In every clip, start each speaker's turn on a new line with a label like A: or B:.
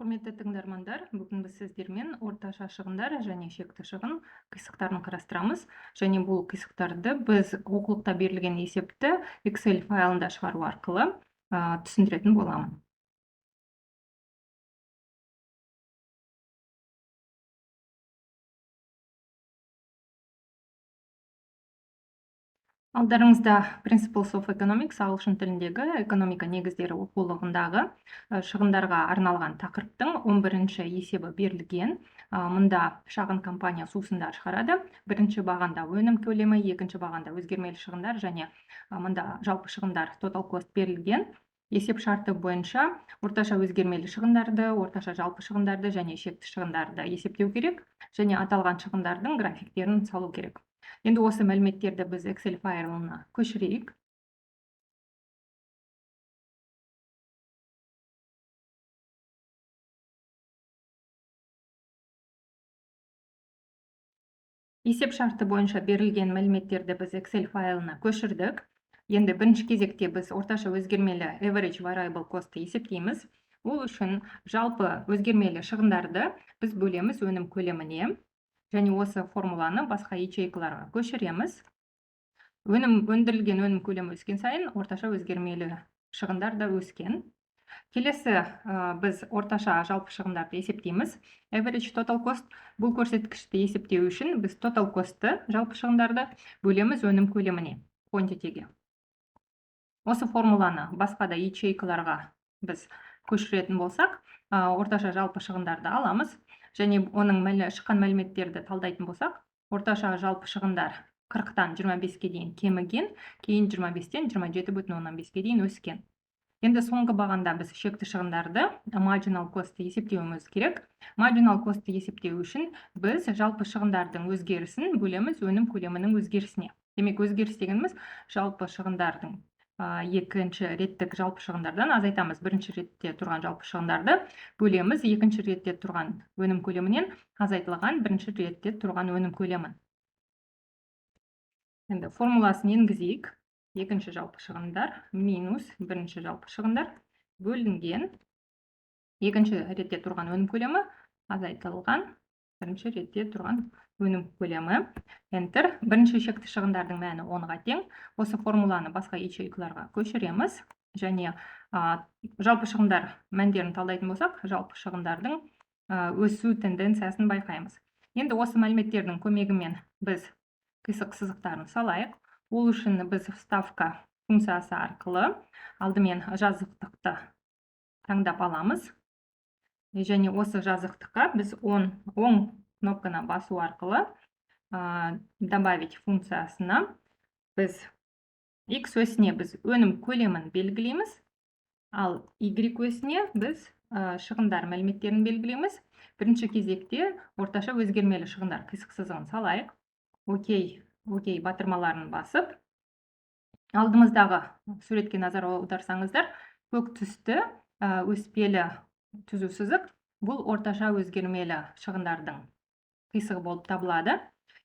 A: Құрметті тыңдармандар, бүгін біз сіздермен орташа шығындар және шекті шығын қисықтарын қарастырамыз. Және бұл қисықтарды біз оқулықта берілген есепті Excel файлында шығару арқылы түсіндіретін боламын. Алдарыңызда Principles of Economics, ағылшын тіліндегі экономика негіздері оқулығындағы шығындарға арналған тақырыптың 11 есебі берілген. Мұнда шағын компания сусындар шығарады. Бірінші бағанда өнім көлемі, екінші бағанда өзгермелі шығындар және мында жалпы шығындар, total cost, берілген. Есеп шарты бойынша орташа өзгермелі шығындарды, орташа жалпы шығындарды және шекті шығындарды есептеу керек және аталған шығындардың графиктерін салу керек. Енді осы мәліметтерді біз Excel файлына көшірейік. Есеп шарты бойынша берілген мәліметтерді біз Excel файлына көшірдік. Енді бірінші кезекте біз орташа өзгермелі, average variable cost есептейміз. Ол үшін жалпы өзгермелі шығындарды біз бөлеміз өнім көлеміне және осы формуланы басқа ячейкаларға көшіреміз. Өнім өндірілген, өнім көлемі өскен сайын орташа өзгермелі шығындар да өскен. Келесі біз орташа жалпы шығындарды есептейміз. Average total cost. Бұл көрсеткішті есептеу үшін біз total cost-ты, жалпы шығындарды, бөлеміз өнім көлеміне, quantity-ге. Осы формуланы басқа да ячейкаларға біз көшіретін болсақ, орташа жалпы шығындарды аламыз және оның шыққан мәліметтерді талдайтын болсақ, орташа жалпы шығындар 40-тан 25-ке дейін кеміген, кейін 25-тен 27,5-ке дейін өскен. Енді соңғы бағанда біз шекті шығындарды, marginal cost есептеуіміз керек. Marginal cost есептеу үшін біз жалпы шығындардың өзгерісін бөлеміз өнім көлемінің өзгерісіне. Демек, өзгеріс дегеніміз жалпы шығындардың, екінші реттік жалпы шығындардан азайтамыз бірінші ретте тұрған жалпы шығындарды, бөлеміз екінші ретте тұрған өнім көлемінен азайтылған бірінші ретте тұрған өнім көлемін. Енді формуласын енгізейік. Екінші жалпы шығындар минус бірінші жалпы шығындар бөлінген екінші ретте тұрған өнім көлемі азайтылған бірінші ретте тұрған өнім көлемі. Enter. Бірінші шекті шығындардың мәні 10-ға тең. Осы формуланы басқа ячейкаларға көшіреміз және жалпы шығындар мәндерін талдайтын болсақ, жалпы шығындардың өсу тенденциясын байқаймыз. Енді осы мәліметтердің көмегімен біз қисық сызықтарын салайық. Ол үшін біз вставка функциясы арқылы алдымен жазықтықты таңдап аламыз және осы жазықтыққа біз оң кнопканы басу арқылы добавить функциясына біз x осіне біз өнім көлемін белгілейміз, ал y осіне біз шығындар мәліметтерін белгілейміз. Бірінші кезекте орташа өзгермелі шығындар қисық сызығын салайық. Окей, окей батырмаларын басып, алдымыздағы суретке назар аударсаңыздар, көк түсті өспелі түзу сызық бұл орташа өзгермелі шығындардың қисығы болып табылады.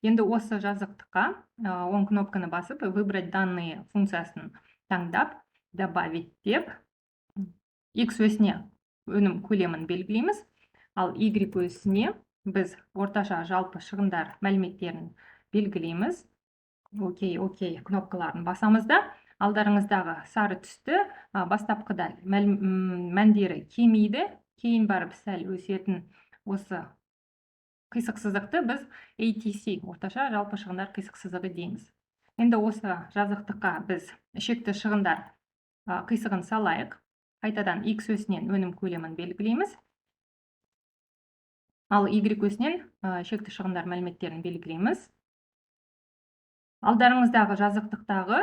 A: Енді осы жазықтыққа оң кнопканы басып, выбрать данные функциясын таңдап, добавить деп, x осіне өнім көлемін белгілейміз, ал y осіне біз орташа жалпы шығындар мәліметтерін белгілейміз. Окей, окей кнопкаларын басамыз да, алдарыңыздағы сары түсті, бастапқыда мәндері кемиді, кейін барып сәл өсетін осы қисық сызықты біз ATC, орташа жалпы шығындар қисық сызығы дейміз. Енді осы жазықтыққа біз шекті шығындар қисығын салайық. Қайтадан x осінен өнім көлемін белгілейміз, ал y осінен шекті шығындар мәліметтерін белгілейміз. Алдарыңыздағы жазықтықтағы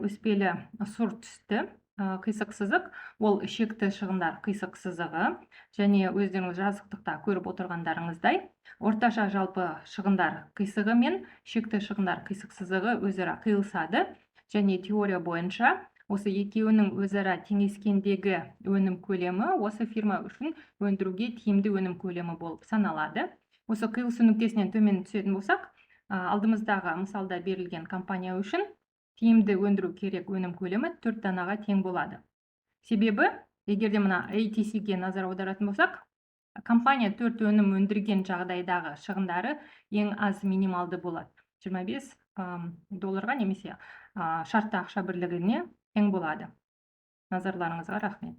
A: өспелі сұр түсті қисық сызық ол шекті шығындар қисық сызығы және өздеріңіз жазықтықта көріп отырғандарыңыздай, орташа жалпы шығындар қисығы мен шекті шығындар қисық сызығы өзара қиылысады және теория бойынша осы екеуінің өзара теңескендегі өнім көлемі осы фирма үшін өндіруге тиімді өнім көлемі болып саналады. Осы қиылысу нүктесінен төмен түсетін болсақ, алдымыздағы мысалда берілген компания үшін тиімді өндіру керек өнім көлемі 4 данаға тең болады. Себебі егер де мына ATC-ге назар аударатын болсақ Компания төрт өнім өндірген жағдайдағы шығындары ең аз, минималды болады, 25 долларға немесе шартты ақша бірлігіне тең болады. Назарларыңызға рахмет.